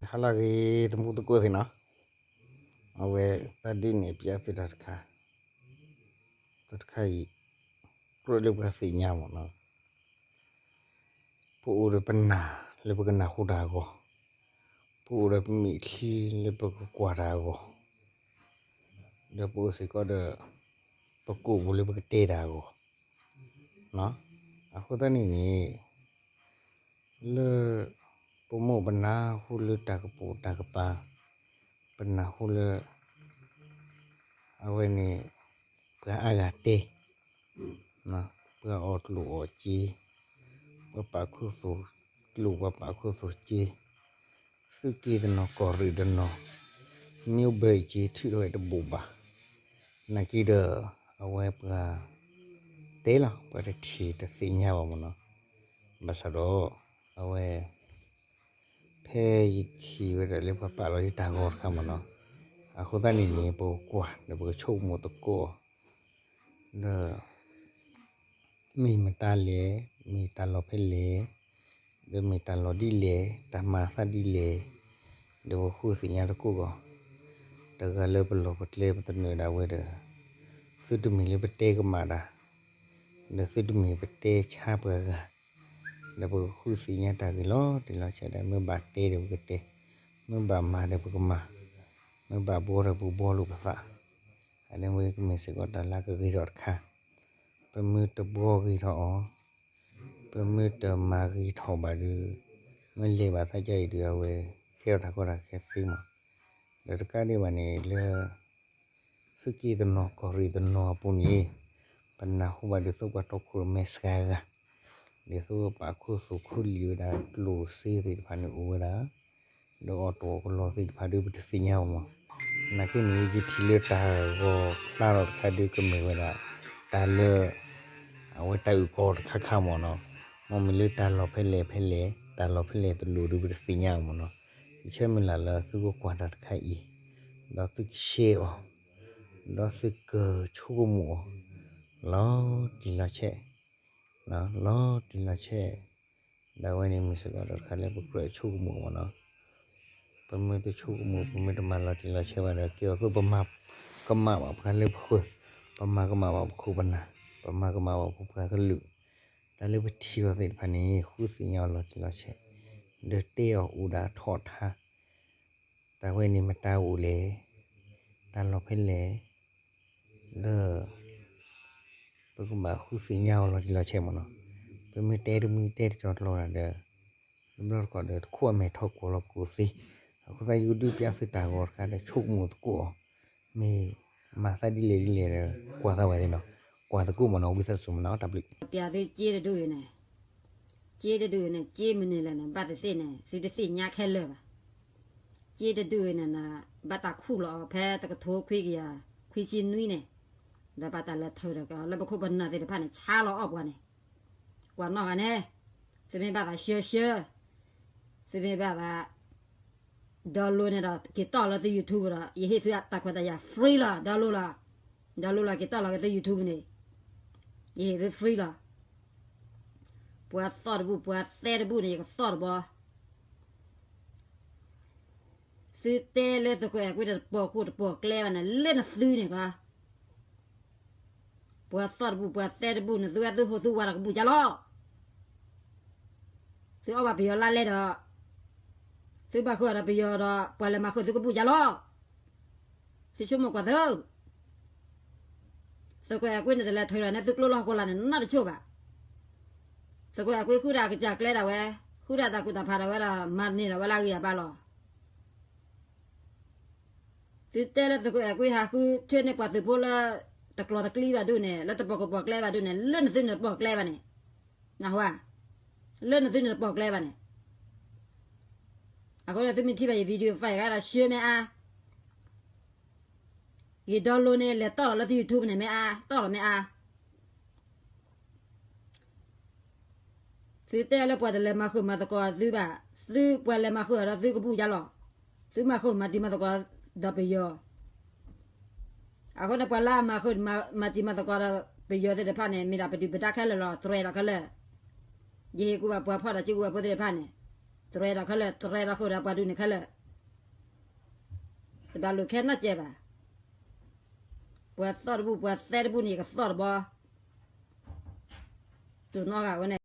ဟါလၢအဂ့ၤ သမူသကိးသ့ၣ်နီၤ, အဝဲသးဒုးနဲၣ်ဖျါသုတၢ်တခါ, တၢ်တခါအံၤ ကြၢးလၢပှၤသ့ၣ်ညါမ့ၢ်နီၤ, ပအိၣ်ဒီးပနၢ်လၢပကနၢ်ဟူတၢ်အဂီၢ်, ပအိၣ်ဒီးပမဲာ်ချံလၢပကကွၢ်တၢ်အဂီၢ်, ဒီးပအိၣ်စ့ၢ်ကီးဒီး ပကိာ်ပူၤလၢပကတဲတၢ်အဂီၢ်, အဃိသတးန့ၣ်န့ၣ် လၢပမိၢ်ပနၢ်ဟူလၢတၢ်ကပိာ်တၢ်ကပၤ, ပနၢ်ဟူလၢ အဝဲန့ၣ် ပှၤအါဂၤတဲ, ပှၤအီၣ်ကျိၣ်အီၣ်စ့, ပှၤပာ်ခူသူၣ်ကျိၣ် ပှၤပာ်ခူသူၣ်စ့, သုးက့တနီၤကီၢ်ရ့ၣ်တနီၤ, မ့ၢ်ဘၢအံၤစ့ထုးထီၣ်ဝဲတဘိးဘၣ်, နာ်က့ဒီး အဝဲပှၤ တဲလီၤ ပှၤတထံၣ်တသ့ၣ်ညါဘၣ်မ့ၢ်နီၤ, ဘၣ်ဆၣ်ဒီး အဝဲ ဖဲယထံၣ်ဝဲဒၣ်လၢပှၤပာ်လီၤယတၢ်ဂီၤတခါမ့ၢ်နီၤ, အဃိသတးန့ၣ်န့ၣ် ပကကွၢ်ဒီးပကဆိကမိၣ်သကိး, ဒီး မ့ၢ်မတၤလဲၣ်, မ့ၢ်တၢ်လီၢ်ဖဲလဲၣ်, ဒီးမ့ၢ်တၢ်လီၢ်ဒ်လဲၣ်, တၢ်မၤအသးဒ်လဲၣ်, ဒီးပဃုသ့ၣ်ညါတကိးဂီၢ်, တဂၤလၢပလီၢ်ပကျဲပသနၢၣ်ဒၣ်ဝဲဒီး သုတမ့ၢ်လၢပတဲကမၣ်တၢ်, ဒီးသုတမ့ၢ်ပတဲဆါပှၤဂၤ, ဒီးပကဃုသ့ၣ်ညါတၢ်ဂ့ၢ်လီၤတံၢ်လီၤဆဲးဒီး မ့ၢ်ဘၣ်တဲဒီးပကတဲ, မ့ၢ်ဘၣ်မၤဒီးပကမၤ, မ့ၢ်ဘၣ်ဘှီဒီးပကဘှီလိာ်ပသး, အန့ၣ်ဝဲကမ့ၢ်စ့ၢ်ကီးတၢ်လၢကဂ့ၤထီၣ်တခါ, ပမ့ၢ်တဘှီဂ့ၤထီၣ်အီၤ, ပမ့ၢ်တမၤဂ့ၤထီၣ်ဘၣ်ဒီး မ့ၢ်လဲၤဘၣ်သးကါအံၤဒီး အဝဲ ကဲထီၣ်တၢ်ကီတၢ်ခဲသ့မး, ဒီးတကးဒံးဘၣ်န့ၣ်လၢ သုးက့တနီၤကီၢ်ရ့ၣ်တနီၤအပူၤန့ၣ် ပနၢ်ဟူဘၣ်ဒ်သိးပှၤတီခိၣ်ရိၣ်မဲစှၤဂၤ, ဒ်သိးပာ်ခူသူၣ်ခူလံာ်ဝဲဒၣ်ကျိၣ်စ့သ့ၣ်တဖၣ်န့ၣ်အိၣ်ဝဲဒၣ်, ဒီးအီၣ်တၢ်အီၣ်ကလီသ့ၣ်တဖၣ်ဒီးပတသ့ၣ်ညါဘၣ်မး, နာ်က့န့ၣ် ယထံၣ်လၢတၢ်ဂီၤဖျါထီၣ်တခါဒီးကမ့ၢ်ဝဲဒၣ် တၢ်လၢ အဝဲတၢ်အုၣ်ကီၤတခါခါမ့ၢ်နီၤ, မ့မ့ၢ်လၢတၢ်လီၢ်ဖဲလဲၣ်ဖဲလဲၣ်, တၢ်လီၢ်ဖဲလဲၣ်တလိၣ်ဒီးပတသ့ၣ်ညါမ့ၢ်နီၤ, ယဆၢမုၢ်လၢ်လၢသုကကွၢ်တၢ်တခါအံၤ, ဒီးသုကshareအီၤ, ဒီးသုကဆိကမိၣ်အီၤ, လီၤတံၢ်လီၤဆဲး, လီၤတံၢ်လီၤဆဲး, ဒီးအဝဲန့ၣ်မ့ၢ်စ့ၢ်ကီးတၢ်တခါလၢပကြၢးဆိကမိၣ်မ့ၢ်နီၤ, ပမ့ၢ်တဆိကမိၣ် ပမ့ၢ်တမၤလီၤတံၢ်လီၤဆဲးဘၣ်ဒီး ကဲအီၤသိးပမၤကမၣ်ဘၣ်ပှၤလၢပဃၢၤ, ပမၤကမၣ်ဘၣ်ပခိၣ်ပနၢ်, ပမၤကမၣ်ဘၣ်ပပှၤကလုာ်, တၢ်လၢပထံၣ်အီၤသ့ၣ်တဖၣ်န့ၣ် ဃုသ့ၣ်ညါအီၤလီၤတံၢ်လီၤဆဲး, ဒီးတဲအီၤအိၣ်ဒၣ်ထီၣ်ထါ, တၢ်ဝဲန့ၣ်မတၤအိၣ်လဲၣ်, တၢ်လီၢ်ဖဲလဲၣ်, ဒီး ပကဘၣ်ဃုသ့ၣ်ညါအီၤလီၤတံၢ်လီၤဆဲးမ့ၢ်နီၤ, ပမ့ၢ်တဲတမံၤတဲတတီၤတလီၤဒၣ်ဒီး တဘျီတခီၣ်ဒီးတခိၣ်အမဲာ်ထီၣ်ကွီၢ်လီၤပကိာ်သ့, အဃိသတးယကဒုးပျးသုတၢ်ဂီၤတခါဒီး ဆိကမိၣ်သကိးအီၤ, မ့ၢ်မၤသးဒ်လဲၣ်ဒ်လဲၣ်ဒီး ကွၢ်သးဝဲသ့ၣ်နီၤ, ကွၢ်သကိးမ့ၢ်နီၤ ဝံသးစူၤမ့ၢ်နီၤ တၢ်ဘျုး ပျးသုစ့တဒူၣ်အံၤန့ၣ်, စ့တဒူၣ်အံၤန့ၣ် စ့မနုၤလဲၣ်န့ၣ် ဘၣ်တသ့ၣ်န့ၣ် သုတသ့ၣ်ညါခဲလၢာ်ဘၣ်. စ့တဒူၣ်အံၤန့ၣ် ဘၣ်တၢ်ခူၣ်လီၤအီၤဖဲတကထိခွံကယၤခွံဆံနွံန့ၣ်, ဒီးဘၣ်တၢ်လဲၤထုးဒီးလၢပခိၣ်ပနၢ်သ့ၣ်တဖၣ်န့ၣ် ဆါလီၤအီၣ်ပှၤန့ၣ်, ကွၢ်နီၣ်ဂၤန့ၣ်, သုမ့ၢ်ဘၣ်သးဆှၢဆှၢ, သုမ့ၢ်ဘၣ်သး download န့ၣ်ဒီး က့ၤတီၢ်လၢသု YouTube ဒီး ယဟ့ၣ်သုတၢ်ခွဲးတၢ်ယာ် free လီၤ download လီၤ, download လီၤ က့ၤတီၢ်လီၤက့ၤသု YouTube န့ၣ်, ယဟ့ၣ်သု free လီၤ. ပှၤသီၣ်တဘူၣ် ပှၤသဲတဘူၣ်န့ၣ် ယကသီၣ်တဘီ, သုတဲလၢသုးခိၣ်အဲၣ်ကွံတပိာ်ခိၣ်တပိာ်ကျဲဘၣ်န့ၣ် လၢနသုန့ၣ်ကီး ပှၤသီၣ်တဘူၣ် ပှၤသဲတဘူၣ်န့ၣ် သုဝဲသုဟိးသုဝၤဒီးကဘူၣ်ကၢ်လီၤ. သုအီၣ်ဘၣ်ပယီၤလါလဲဒီး သုဘၣ်ဃုာ်ဒီးပယီၤဒီး ပှၤလဲၤမၤဃုာ်သုကဘူၣ်ကၢ်လီၤ. သုဆိကမိၣ်ကွၢ်သု, သုးခိၣ်အဲၣ်ကွံန့ၣ် တလဲၤထုးလီၤန့ၢ်သုကျိလၢဟီၣ်ခိၣ်လာ်န့ၣ် နီတဆိဘၣ်. သုးခိၣ်အဲၣ်ကွံဃုဒၣ်ကစၢ်ကျဲဒၣ်ဝဲ, ဃုဒၣ်တၢ်ကူၣ်တၢ်ဖးဒၣ်ဝဲဒီး မၤန့ၢ်ဒၣ်ဝဲလၢအဂံၢ်အဘါလီၤ. သုတဲလၢသုးခိၣ်အဲၣ်ကွံဟးဃုထၢန့ၢ်ပှၤသုးဖိလၢ တကျိၤတကျံဘၣ်ဒိၣ်န့ၣ် လၢတပိာ်ခိၣ်ပိာ်ကျဲဘၣ်ဒိၣ်န့ၣ် လၢနသုန့ၣ်တပိာ်ကျဲဘၣ်န့ၣ်, နဟါ, လၢနသုန့ၣ်တပိာ်ကျဲဘၣ်န့ၣ်, အဃိန့ၣ်သုမ့ၢ်ထံၣ်ဘၣ်ယ video file ဂၤဒီး ရှဲမ့ၢ်အါ, ယ download န့ၣ် လဲၤတီၢ်လီၤလၢသု YouTube န့ၣ်မ့ၢ်အါ, တီၢ်လီၤမ့ၢ်အါ. သုတဲလၢပှၤတလဲၤမၤဃုာ်မၤသကိးသုဘၣ်, သုပှၤလဲၤမၤဃုာ်ဒီးသုကဘူၣ်ယါလီၤ. သုမၤဃုာ်မၤတံၤမၤသကိးဒီးပယီၤ, အဃိန့ၣ် ပှၤလၢအမၤဃုာ်မၤတံၤမၤသကိးဒီးပယီၤသ့ၣ်တဖၣ်န့ၣ် မ့ၢ်ဒၣ်ပဒုၣ်ပဒါခဲလၢာ်လီၤ, တြဲၤဒီးခဲလၢာ်. ယဟ့ၣ်ကူၣ်ဘၣ်ပှၤဖီၣ်တၢ်စုကဝဲၤဖိသ့ၣ်တဖၣ်န့ၣ်, တြဲၤဒီးခဲလၢာ်, တြဲၤဒီးဃုာ်ဒီးပှၤဒုးန့ၣ်ခဲလၢာ်. တဘၣ်လိာ်ခဲနီတစဲးဘၣ်. ပှၤသီၣ်တဘူၣ် ပှၤသဲတဘူၣ်န့ၣ် ယကသီၣ်တဘီ. တိၢ်နီၣ်ဂၤဝဲန့ၣ်